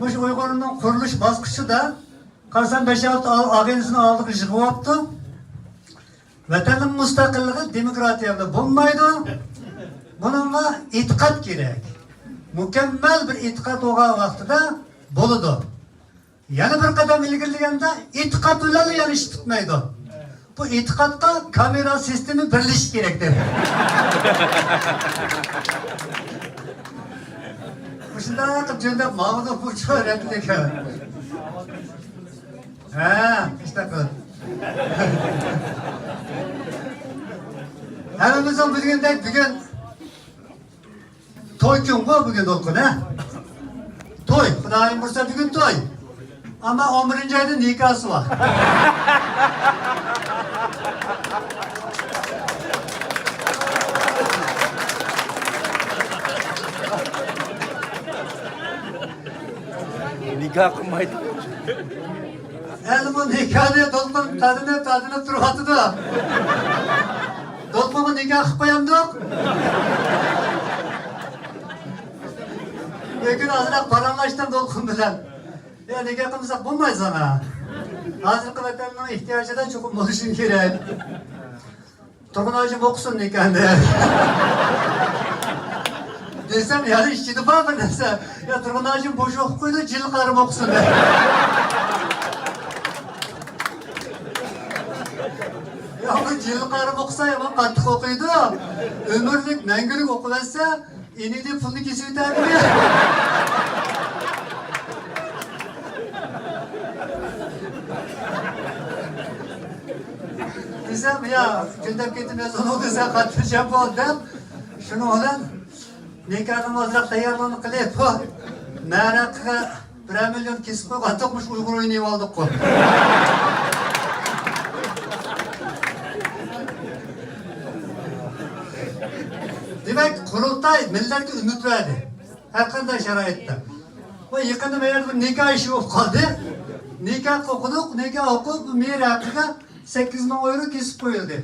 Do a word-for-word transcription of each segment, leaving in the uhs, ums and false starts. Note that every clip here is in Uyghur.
مۇشۇ ئۇيغۇرنىڭ قۇرۇلۇش باسقۇچىدا قارىسام، بەش-ئالتە ئا-، ئاغىنىسىنى ئالدىغا يىغىۋاپتۇ. ۋەتەننىڭ مۇستەقىللىقى دېموكراتىيە بىلەن بولمايدۇ. بۇنىڭغا ئېتىقاد كېرەك. مۇكەممەل بىر ئېتىقاد بولغان ۋاقتىدا بولىدۇ. يەنە بىر قەدەم ئىلگىرىلىگەندە ئېتىقاد بىلەنلا يەنە ئىش پۈتمەيدۇ. بۇ ئېتىقادقا كامېرا سىستېما بىرلىشىش كېرەك دەپ. مۇشۇنداق قىلىپ جۆندەپ ماڭىدۇ بۇ چۆرەتلىك. ھە، ئىشتە قىل. ھەممىمىزنىڭ بىلگىنىدەك بۈگۈن توي كۈنغۇ بۈگۈن دولقۇن، ھە؟ توي، خۇدايىم بۇيرۇسا بۈگۈن توي. ئەمما ئون بىرىنچى ئايدا نىكاھسى بار. نىكاھ قىلمايدۇ. ئەمدى بۇ نىكاھنى دولقۇن تاتىنىپ، تاتىنىپ تۇرۇۋاتىدۇ. دولقۇنغا نىكاھ قىلىپ قويامدۇق؟ بۈگۈن ئازراق پاراڭلاشتىم دولقۇن بىلەن. يا، نىكاھ قىلمىساق بولمايدۇ ساڭا. ھازىرقى ۋەتەننىڭ ئېھتىياجىدا چوقۇم بولۇشۇڭ كېرەك. تۇرغۇن ھاجىم ئوقۇسۇن نىكاھنى. دېسەم، يا ئىچىدە بار بىر نەرسە. يا تۇرغۇن ھاجىم بوش ئوقۇپ قويىدۇ، جىللىق ئارىم ئوقۇسۇن. يا بۇ جىللىق ئارىم ئوقۇسا يامان قاتتىق ئوقۇيدۇ. ئۆمۈرلۈك، مەڭگۈلۈك ئوقۇۋەتسە، ئىنىدىن پۇلنى كېسىۋېتەرمىكىن؟ دېسەم، يا، جۆندەپ كېتىپ يازغىنىڭ دېسە، قاتتىق شەپ بولدى دەپ، شۇنىڭ بىلەن نىكاھنىڭ ئازراق تەييارلىقىنى قىلىپ، بۇ مەرەقىگە بىرەر مىليون كېسىپ قويغانتۇق، مۇشۇ ئۇيغۇر ئوينىۋالدۇققۇ. دېمەك، قۇرۇلتاي مىللەتكە ئۈمىد بەردى. ھەر قانداق شارائىتتا. ۋە يېقىندا بۇ يەردە بىر نىكاھ ئىشى بولۇپ قالدى. نىكاھ ئوقۇدۇق، نىكاھ ئوقۇپ، مېھىر ھەققىگە سەككىز مىڭ ئايرو كېسىپ قويۇلدى.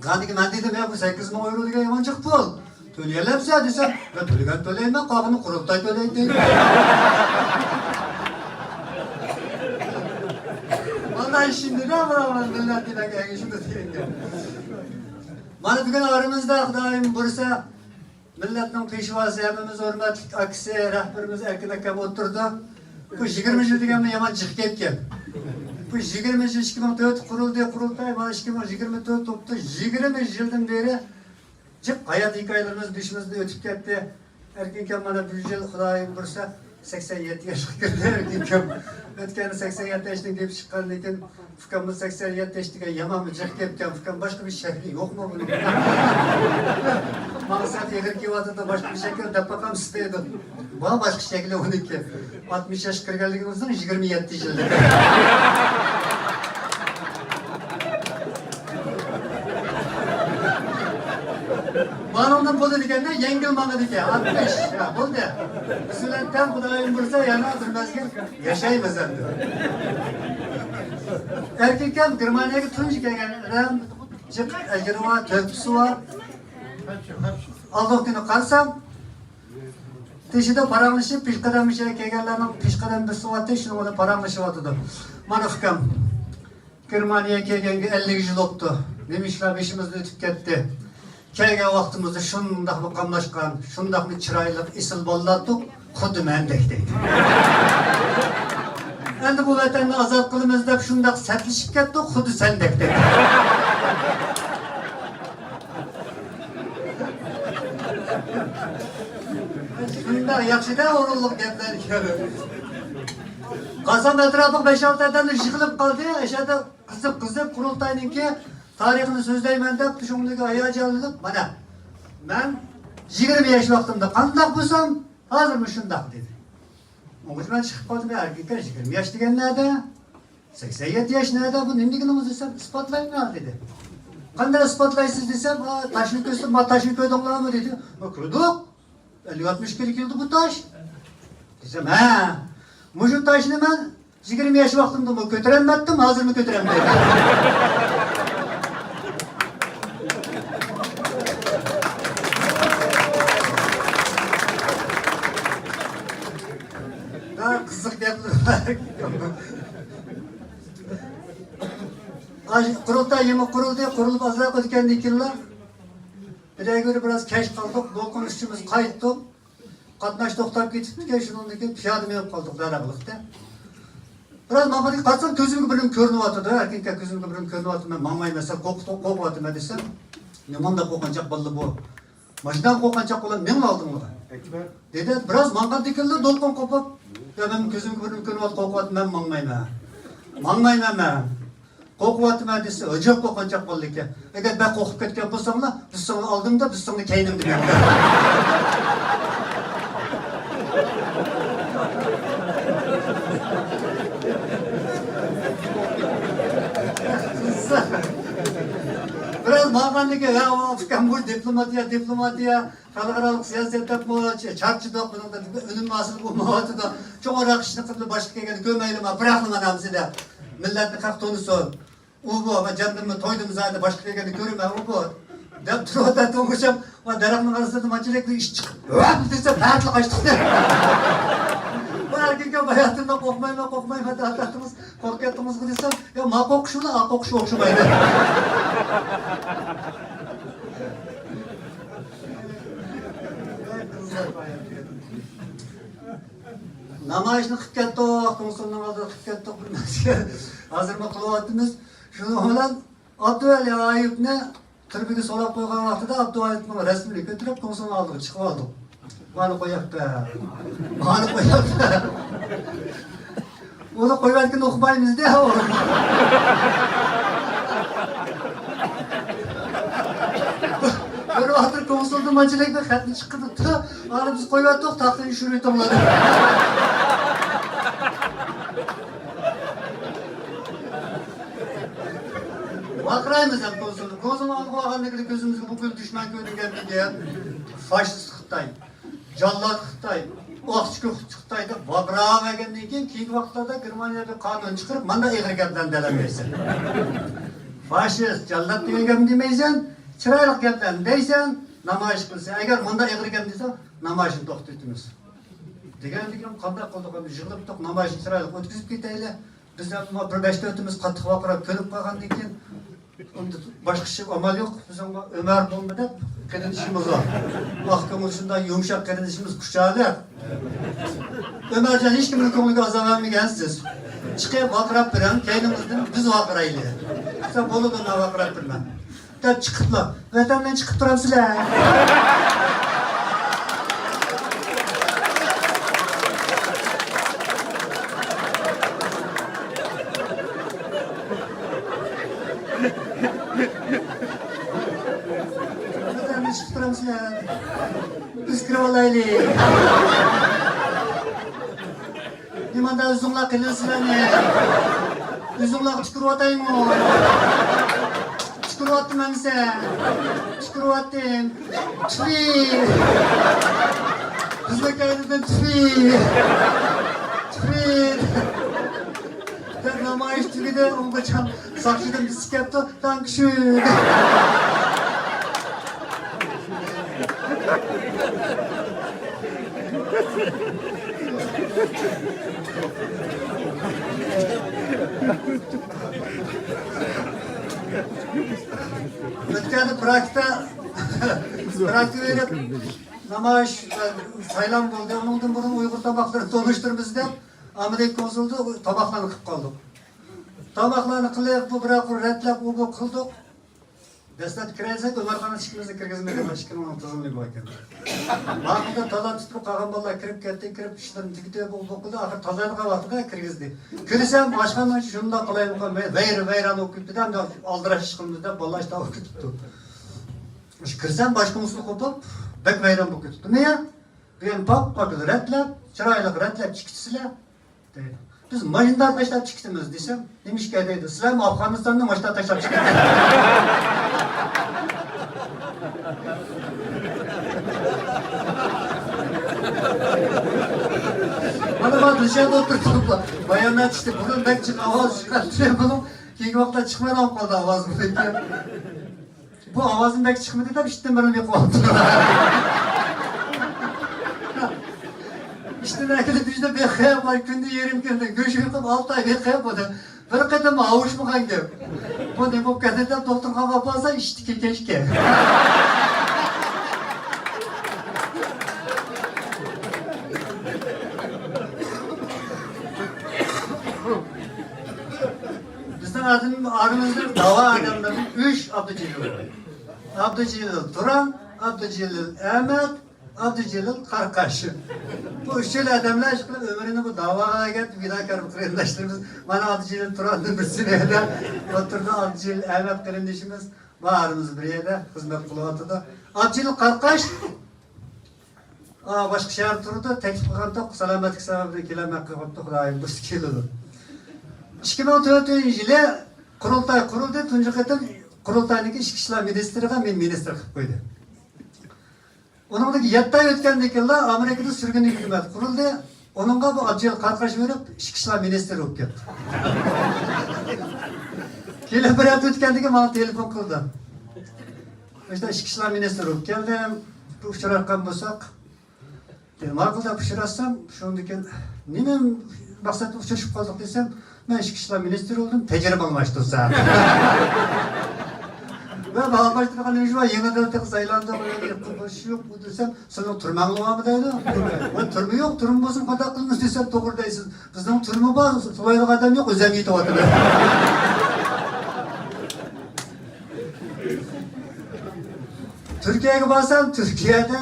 غادىكى مەن دېدىم، يا، بۇ سەككىز مىڭ ئايرو دېگەن يامان جىق پۇل. تۆلىيەلەمسە دېسە، مەن تۆلىگەن تۆلەيمەن، قالغىنى قۇرۇلتاي تۆلەيدۇ دەيدۇ. مانا ئىشىندىلا، مانا مىللەت دېگەن شۇنداق دېگەن. مانا بۈگۈن ئارىمىزدا خۇدايىم بۇيرۇسا، مىللەتنىڭ پېشۋاسى، ھەممىمىز ھۆرمەتلىك ئاكىسى، رەھبىرىمىز ئەركىن ئاكام ئولتۇرىدۇ. بۇ يىگىرمە يىل دېگەنمۇ يامان جىق كەتكەن. بۇ يىگىرمە يىل، ئىككى مىڭ تۆت قۇرۇلدى، قۇرۇلتاي، مانا ئىككى مىڭ يىگىرمە تۆت بوپتۇ. يىگىرمە يىلدىن بېرى جىق ھايات ھېكايىلىرىمىز بېشىمىزدىن ئۆتۈپ كەتتى. ئەركىن ئاكام مانا بۇ يىل خۇدايىم بۇيرۇسا سەكسەن يەتتە ياشقا كىردى ئەركىن ئاكام. ئۆتكەندە سەكسەن يەتتە ياشنىڭ گېپى چىققاندىن كېيىن، ئۇكاممۇ سەكسەن يەتتە ياش دېگەن يامانمۇ جىق گەپكەن، ئۇكام، باشقا بىر شەكلى يوقمۇ بۇنىڭ؟ ماڭا سەل ئېغىر كېلىۋاتىدۇ، باشقا بىر شەكىل دەپ باقامسىز دەيدۇ. بار باشقا شەكلى ئۇنىڭكى. ئاتمىش ياشقا كىرگەنلىكىڭىزنىڭ يىگىرمە يەتتە يىللىقى. بارىڭدىن بولىدىكەن-دە، يەڭگىل ماڭىدىكەن. ئاتمىش. ھە، بولدى. بىز بىلەن تەڭ خۇدايىم بۇيرۇسا يەنە بىر مەزگىل ياشايمىز ئەمدى. ئەركىن ئاكام گېرمانىيەگە تۇنجى كەلگەن ئادەم، جىق ئەجرى بار، تۆھپىسى بار. ئالدىنقى كۈنى قارىسام، تېشىدا پاراڭلىشىپ، پېشقەدەم مۇشۇ يەرگە كەلگەنلەرنىڭ پېشقەدەم بىرسى بارتى، شۇنىڭ بىلەن پاراڭلىشىۋاتىدۇ. مانا ئۇكام، گېرمانىيەگە كەلگەنگە ئەللىك يىل بوپتۇ. نېمە ئىشلار بېشىمىزدىن ئۆتۈپ كەتتى. كەلگەن ۋاقتىمىزدا شۇنداقمۇ قاملاشقان، شۇنداقمۇ چىرايلىق، ئېسىل بالىلار ئىدۇق، خۇددى مەندەك دەيدۇ. ئەمدى بۇ ۋەتەننى ئازاد قىلىمىز دەپ شۇنداق سەتلىشىپ كەتتۇق، خۇددى سەندەك دەيدۇ. شۇنداق ياخشىدا ئورۇنلۇق گەپلەر ئىكەن. قارىسام ئەتراپىغا بەش-ئالتە ئادەم يىغىلىپ قالدى. ئەشەدە قىزىپ، قىزىپ، قۇرۇلتاينىڭكى تارىخىنى سۆزلەيمەن دەپ، شۇندىكى ھاياجانلىنىپ، مانا، مەن يىگىرمە ياش ۋاقتىمدا قانداق بولسام، ھازىرمۇ شۇنداق دېدى. ئۇنىڭ ئۈچۈن مەن چىقىپ قالدىم، يا ئەركىن ئاكا، يىگىرمە ياش دېگەن نەدە؟ سەكسەن يەتتە ياش نەدە؟ بۇ نېمە دېگىنىڭىز دېسەم، ئىسپاتلايمەن دېدى. قانداق ئىسپاتلايسىز دېسەم، ئا، تاشنى كۆرسىتىپ، ما تاشنى كۆردۈڭلارمۇ دېدى. ما كۆردۇق. ئەللىك ئاتمىش كىلو كېلىدۇ بۇ تاش. دېسەم، ھە، مۇشۇ تاشنى مەن يىگىرمە ياش ۋاقتىمدىمۇ كۆتۈرەلمەپتىم، ھازىرمۇ كۆتۈرەلمەيمەن. قىزىق گەپلەر بار. ئاشۇ قۇرۇلتاي يېمە قۇرۇلدى، قۇرۇلۇپ ئازراق ئۆتكەندىن كېيىنلا، بىرەگۈر بىراز كەچ قالدۇق، دولقۇن ئۈچىمىز قايتتۇق. قاتناش توختاپ كېتىپتىكەن، شۇنىڭدىن كېيىن پىيادە مېڭىپ قالدۇق دەرەخلىقتە. بىراز ماڭغاندىن قارىسام، كۆزۈمگە بىرنېمە كۆرۈنۈۋاتىدۇ، ئەركىنكەن كۆزۈمگە بىرنېمە كۆرۈنۈۋاتىدۇ، مەن ماڭمايمەن، سەن قورقۇپ، قورقۇۋاتىمەن دېسەم، نېمانداق قورقۇنچاق بالىلا بۇ؟ ماشىنام قورقۇنچاق بالا، مېڭىڭ ئالدىمغا. دېدى، بىراز ماڭغاندىن كېيىنلا دولقۇن قوپۇپ، يا مەن كۆزۈمگە بىرنېمە كۆرۈنۈۋاتىدۇ، قورقۇۋاتىمەن، مەن ماڭمايمەن. ماڭمايمەن مەن. قورقۇۋاتىمەن دېسە، ئۆجەپ قورقۇنچاق بالىكەن. ئەگەر بەك قورقۇپ كەتكەن بولساڭلار، بىز سىڭلى ئالدىمدا، بىز سىڭلى كەينىمدە مەن. بىراز ماڭغاندىن كېيىن، ھە، ئۇ ئۇكام، بۇ دىپلوماتىيە، دىپلوماتىيە، خەلقئارالىق سىياسەت دەپمۇ چارچىدۇق، بۇنىڭدا ئۈنۈم ھاسىل بولمايۋاتىدۇ. چوڭراق ئىشنى قىلىپ، باشقا كەلگەندە كۆرمەيلىما، بىراقلا مانا بىزنى دەپ، مىللەتنى خەق تونۇسۇن. ئۇ بۇ، ئەمما جەمدىممۇ تويدىمۇ زادى، باشقا كەلگەندە كۆرىمەن، ئۇ بۇ دەپ تۇرۇۋاتاتتى ئوڭشاپ، ۋە دەرەخنىڭ ئارىسىدا مانچىلىك بىر ئىش چىقىپ، ۋەپ دېسە، پەتلا قاچتۇق. بۇ ئەركىنكەن باياتىندا قورقمايمەن، قورقمايمەن دەۋاتاتتىڭىز، قورقۇپ كەتتىڭىزغۇ دېسەم، يا ما قورقۇش بىلەن ئا قورقۇش ئوخشىمايدۇ. نامايىشنى قىلىپ كەتتۇق، كونسۇلنىڭ ئالدىدا قىلىپ كەتتۇق، بىر نەرسە. ھازىرمۇ قىلىۋاتىمىز. شۇنىڭ بىلەن ئابدۇۋەلى ھايىپنى تۈرمىگە سولاپ قويغان ۋاقتىدا ئابدۇۋەلى ھايىپنىڭ رەسىمىنى كۆتۈرۈپ، كونسۇلنىڭ ئالدىغا چىقىۋالدۇق. مانا قويۇپتۇ. مانا قويۇپتۇ. ئۇنى قويۇۋەتكىنىنى ئۇقمايمىز-دە، ئۇ. بىر ۋاقىتتا كونسۇلدىن مانچىلىك بىر خەتنى چىقىرىپتۇ. ئانا بىز قويۇۋەتتۇق، تاختىنى چۈشۈرۈۋېتىڭلار دەپ. ۋارقىرايمىز ھەم كونسۇلدىن. كونسۇلنىڭ ئالدىغا بارغاندىن كېيىن كۆزىمىزگە بۇ كۈن دۈشمەن كۆرۈنگەندىن كېيىن، فاشىست خىتاي، جاللات خىتاي، ئاقچى كۆكچى خىتاي دەپ ۋارقىراۋەرگەندىن كېيىن، كېيىنكى ۋاقىتلاردا گېرمانىيە بىر قانۇن چىقىرىپ، مانداق ئېغىر گەپلەرنى دەۋەتمەيسەن. فاشىست، جاللات دېگەن گەپنى دېمەيسەن، چىرايلىق گەپلەرنى دەيسەن، نامايىش قىلىسەن. ئەگەر مانداق ئېغىر گەپ دېسەڭ، نامايىشنى توختىتىمىز. دېگەندىكىن قانداق قىلدۇق؟ ئەمدى يىغىلىپتۇق، نامايىشنى چىرايلىق ئۆتكۈزۈپ كېتەيلى. بىز ھەم بىر بەش تۆتىمىز قاتتىق ۋارقىراپ كۆنۈپ قالغاندىن كېيىن، ئۇندا باشقا ئىش ئامال يوق. بىزنىڭ ئۆمەر بولما دەپ قېرىندىشىمىز بار. ئاق كۆڭۈل شۇنداق يۇمشاق قېرىندىشىمىز، كۇچالىق. ئۆمەرجان، ھېچكىمنىڭ كۆڭلىگە ئازار بەرمىگەنسىز. چىقىپ ۋارقىراپ بېرىڭ، كەينىڭىزدىن بىز ۋارقىرايلى. دېسە، بولىدۇ، مەن ۋارقىراپ بېرىمەن. دەپ چىقىپلا، ۋەتەندىن چىقىپ تۇرامسىلەر؟ ۋەتەندىن چىقىپ تۇرامسىلەر؟ بىز كىرىۋالايلى. نېمانداق ئۆزۈڭلار قىلىۋېرىسىلەرنى. ئۆزۈڭلارغا تۈكۈرۈۋاتايمۇ؟ تۈكۈرۈۋاتتىم ئەمىسە. تۈكۈرۈۋاتتىم. تۈفى. بىزنىڭ كەينىدىن تۈفى. تۈفى. دەپ نامايىش تۈگىدى. ئۇنغىچە ساقچىدىن بىرسى كەپتۇ. داڭكشۈن. ئۆتكەندە پراكتا، پراكتا بېرىپ، نامايىش، سايلام بولدى. ئۇنىڭدىن بۇرۇن ئۇيغۇر تاماقلىرىنى تونۇشتۇرىمىز دەپ، ئامېرىكا كونسۇلىدا تاماقلارنى قىلىپ قالدۇق. تاماقلارنى قىلىپ، بۇ بىراق رەتلەپ، ئۇ بۇ قىلدۇق. دەسلەپ كىرەيسەك، ئۆمەرخان ئىشىكىمىزنى كىرگۈزمىدى، ئىشىكنىڭ تىزىملىكى بار ئىكەن. ۋاقتىدا تازا تۇتۇپ قالغان بالىلار كىرىپ كەتتى، كىرىپ ئىشلىرىنى تۈگىتىپ، بۇ، بۇ قىلدى، ئاخىر تازىلىغان ۋاقتىدا كىرگۈزدى. كىرسەم، ئاشخانىنىڭ ئىچى شۇنداق قالايمىقان، ۋەي-، ۋەيران بولۇپ كېتىپتۇ، ئەمدى ئالدىراش ئىش قىلىمىز دەپ، بالىلار ئىشتاق بولۇپ كېتىپتۇ. كىرسەم، باشقا مۇسۇل قوپۇپ، بەك ۋەيران بولۇپ كېتىپتۇ. نېمە؟ بۈگۈن پاك-پاكىز رەتلەپ، چىرايلىق رەتلەپ چىقىپسىلەر. دەيدۇ. بىز ماشىنا تاشلاپ چىقىپتىمىز دېسەم، نېمىشقا دەيدۇ، سىلەرمۇ ئافغانىستاننى ماشىنا تاشلاپ چىقىپتىڭىز. مانا ما دىلشات ئولتۇرۇپ بايانات ئىشتە بۇرۇن بەك جىق ئاۋاز چىقاتتى، بۇنىڭ كېيىنكى ۋاقىتتا چىقمايدىغان قالدى ئاۋازى. بۇ ئاۋازىم بەك چىقمىدى دەپ ئىشتىن بىرنى يوقاپتۇ. ئىشتىن ئەكېلىپ يۈزدە بېقىپ، بار كۈندە يېرىم كۈندە گۆش قىلىپ، ئالتە ئاي بېقىپ، بۇنى بىر قېتىم ئاۋۇشمىغان گەپ. بۇ نېمە بولۇپ كەتتى دەپ دوختۇرخانىغا ئاپارسا، ئىشتىكى كەچكەن. بىزنىڭ ئادەم، ئارىمىزدا داۋا ئادەملەردىن ئۈچ ئابدۇجېلىل بار. ئابدۇجېلىل تۇران، ئابدۇجېلىل ئەمەت، ئابدۇجېلىل قاراقاش. بۇ ئۈچەيلەن ئادەملەر ئىشقىلىپ ئۆمرىنى بۇ داۋاغا ئەگەتتى، پىداكار بۇ قېرىنداشلىرىمىز. مانا ئابدۇجېلىل تۇراننى بىلسىلەردە، ئوتتۇرىدا ئابدۇجېلىل ئەمەت قېرىندىشىمىز بار، ئارىمىزدا بىر يەردە خىزمەت قىلىۋاتىدۇ. ئابدۇجېلىل قاراقاش، ئا، باشقا شەھەردە تۇرىدۇ، تەكلىپ قىلغانتۇق، سالامەتلىك سەۋەبىدىن كېلەلمەي قېلىپتۇ، خۇدايىم بۇرسا كېلىدۇ. ئىككى مىڭ تۆتىنچى يىلى قۇرۇلتاي قۇرۇلدى، تۇنجى قېتىم قۇرۇلتاينىڭكى ئىچكى ئىشلار مىنىستىرىغا مېنى مىنىستىر قىلىپ قويدى. ئۇنىڭدىن يەتتە ئاي ئۆتكەندىن كېيىنلا ئامېرىكىدا سۈرگۈن ھۆكۈمەت قۇرۇلدى. ئۇنىڭغا بۇ ئابدۇجېلىل قاراقاش بېرىپ، ئىچكى ئىشلار مىنىستىرى بولۇپ كەتتى. كېلىپ بىر ھەپتە ئۆتكەندىن كېيىن ماڭا تېلېفون قىلدى. مۇشۇنداق ئىچكى ئىشلار مىنىستىرى بولۇپ كەلدىم. بىر ئۇچراشقان بولساق، دېدى، ماقۇل دەپ ئۇچراشسام، شۇنىڭدىن كېيىن نېمە مەقسەتتە ئۇچرىشىپ قالدۇق دېسەم، مەن ئىچكى ئىشلار مىنىستىرى بولدۇم، تەجرىبە ئالماشتۇرسام. مەن ئالماشتۇرغان نېمە ئىش بار، يېڭىدىن تېخى سايلاندىم، قىلمىش يوق بۇ دېسەم، سېنىڭ تۈرمەڭ بارمۇ دەيدۇ. ۋاي، تۈرمە يوق، تۈرمە بولسۇن قانداق قىلىمىز دېسەم، توغرا دەيسىز. بىزنىڭ تۈرمە بار، سولايدىغان ئادەم يوق، ئۆزۈم يېتىۋاتىمەن. تۈركىيەگە بارسام، تۈركىيەدە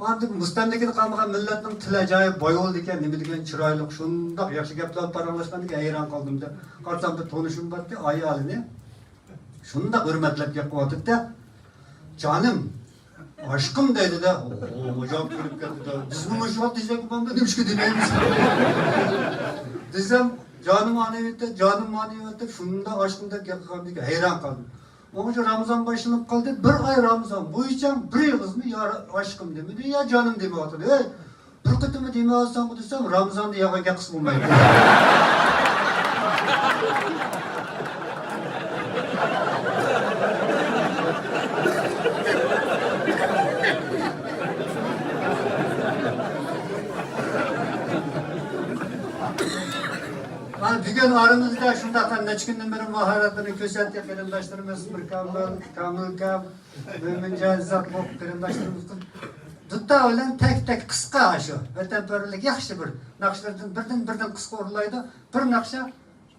ئاندىن مۇستەملىكىدە قالمىغان مىللەتنىڭ تىلى ئاجايىپ باي بولىدىكەن، نېمە دېگەن چىرايلىق، شۇنداق ياخشى گەپلەر پاراڭلاشقاندىكىن ھەيران قالدىم دە. قارىسام بىر تونۇشۇم بارتتى، ئايالىنى شۇنداق ھۆرمەتلەپ گەپ قىلىۋاتىدۇ-دە، جانىم، ئاشقىم دەيدۇ-دە. ئوھو، جاۋاب كېلىپ كەتتى-دە. بىزمۇ مۇشۇ ۋاقىت دېسەك بولمىدى، نېمىشقا دېمەيمىز؟ دېسەم، جانىم ئانىۋىتى، جانىم مانىۋىتى، شۇنداق ئاشقىم دەپ گەپ قىلغاندىكىن ھەيران قالدىم. ئۇنىڭ ئۈچۈن رامىزان باشلىنىپ قالدى. بىر ئاي رامىزان بويىچە بىر ئېغىزمۇ يا ئاشقىم دېمىدى، يا جانىم دېمەيۋاتىدۇ. ھەي، بىر قېتىممۇ دېمەيۋاتساڭغۇ دېسەم، رامىزاندا يەۋاتقان گەپ قىلسا بولمايدۇ. مانا بۈگۈن ئارىمىزدا شۇنداق نەچچە كۈندىن بېرى ماھارەتلىرىنى كۆرسەتتى قېرىنداشلىرىمىز مىركامىل، كامىلكام، مۆمىنجان، ئىززەت بۇ قېرىنداشلىرىمىز دۇتار بىلەن تەك-تەك قىسقا شۇ ۋەتەنپەرۋەرلىك ياخشى بىر ناخشىلاردىن بىردىن-بىردىن قىسقا ئورۇنلايدۇ. بىر ناخشا،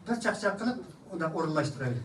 بىر چاقچاق قىلىپ ئۇنداق ئورۇنلاشتۇرايلى.